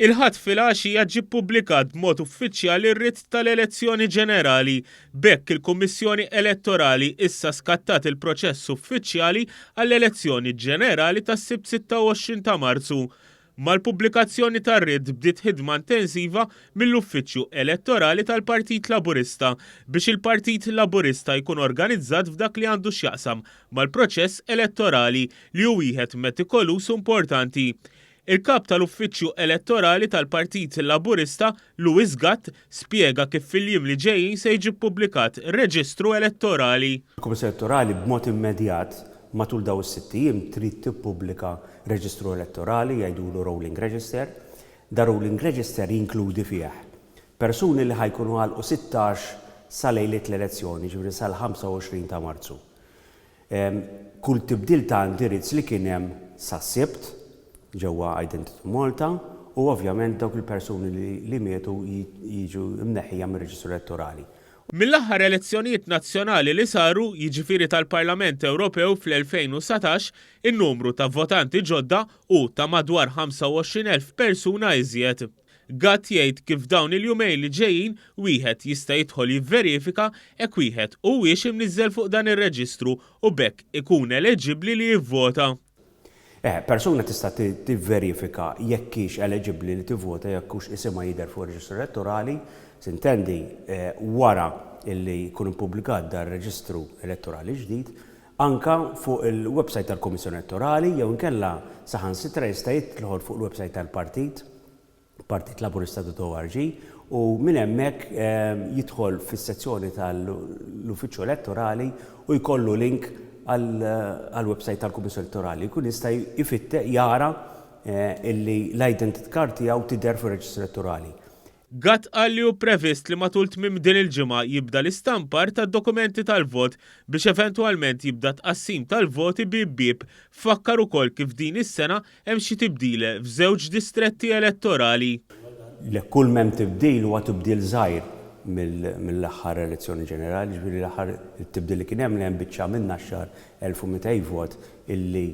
Il-Ħadd filgħaxija ġie ppubblikat b'mod uffiċjali r-writ tal-elezzjoni ġenerali. B'hekk il-Kummissjoni Elettorali issa skattat il-proċess uffiċjali għall-elezzjoni ġenerali tas-Sibt 26 ta' Marzu. Mal-pubblikazzjoni tar-writ bdiet ħidma intensiva mill-Uffiċċju Elettorali tal-Partit Laburista biex il-Partit Laburista jkun organizzat f'dak li għandu x'jaqsam mal-proċess elettorali li hu wieħed metikoluż u importanti. Il-Kap tal-Uffiċċju Elettorali tal-Partit Laburista, Louis Gatt, spjega kif fil-jiem li ġejjin se jiġi ppubblikat reġistru elettorali. Il-Kummissjoni Elettorali b'mod immedjat matul dawn is-sitt ijiem trid tippubblika reġistru elettorali, jgħidulu rolling register. Da rolling register jinkludi fih persuni li ħa jkunu għalqu 16 sa lejliet l-elezzjoni, jiġifieri sal-25 ta' Marzu. Kull tibdil ta' indirizz li kien hemm sas-Sibt ġewwa Identity Malta u ovvjament dawk il-persuni li mietu jiġu mneħħija mir-reġistru elettorali. Mill-aħħar elezzjonijiet nazzjonali li saru, jiġifieri tal-Parlament Ewropew fl-2019, in-numru ta' votanti ġodda hu ta' madwar 25,000 persuna iżjed. Gatt jgħid kif f'dawn il-jumejn li ġejjin wieħed jista' jidħol jivverifika hekk wieħed huwiex imniżżel fuq dan ir-reġistru u b'hekk ikun eleġibbli li jivvota. Eh, persuna tista' tivverifika jekk hix eleġibbli li tivvota jekk hux isimha jidher fuq ir-reġistru elettorali, sintendi wara li jkun ippubblikat dan ir-reġistru elettorali ġdid, anke fuq il-website tal-Kummissjoni Elettorali jew inkella saħansitra jista' jidħol fuq il-website tal-partit, partitlaburista.org, u minn hemmhekk jidħol fis-sezzjoni tal-Uffiċċju Elettorali u jkollu link għall-website tal-Kummissjoni Elettorali. Jkun jista' jfitte jara illi l-identity card tiegħu tidher fir-reġistru elettorali. Gatt qal li hu previst li matul tmiem din il-ġimgħa jibda l-istampar tad-dokumenti tal-vot biex eventwalment jibda t-tqassim tal-voti bieb bieb. Fakkar ukoll kif din is-sena hemm xi tibdil f'żewġ distretti elettorali. Le, kull m'hemm tibdil huwa tibdil żgħir mill-aħħar elezzjoni ġenerali, jiġifieri l-aħħar tibdil li kien hemm li hemm biċċa minn Naxxar 1200 vot illi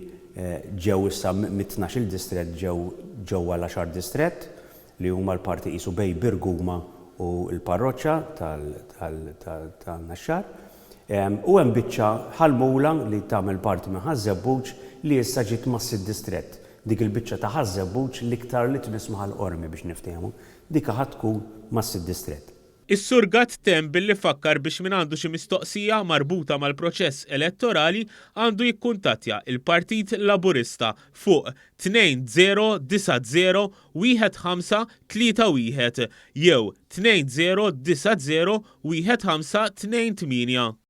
ġew issa mit-tnax-il distrett ġew ġewwa l-għaxar distrett. li huma l-parti qisu bejn Birguma u l-parroċċa tan-Naxxar. U hemm biċċa Ħal Mula li tagħmel parti minn Ħaż-Żebbuġ li issa ġiet mas-sitt distrett. Dik il-biċċa ta' Ħaż-Żebbuġ l-iktar li tmiss ma' Ħal Qormi biex niftehmu, dik ħa tkun mas-sitt distrett. Is-Sur Gatt temm billi fakkar biex min għandu xi mistoqsija marbuta mal-proċess elettorali għandu jikkuntattja il-Partit Laburista fuq 2090 1531 jew 2090 1528.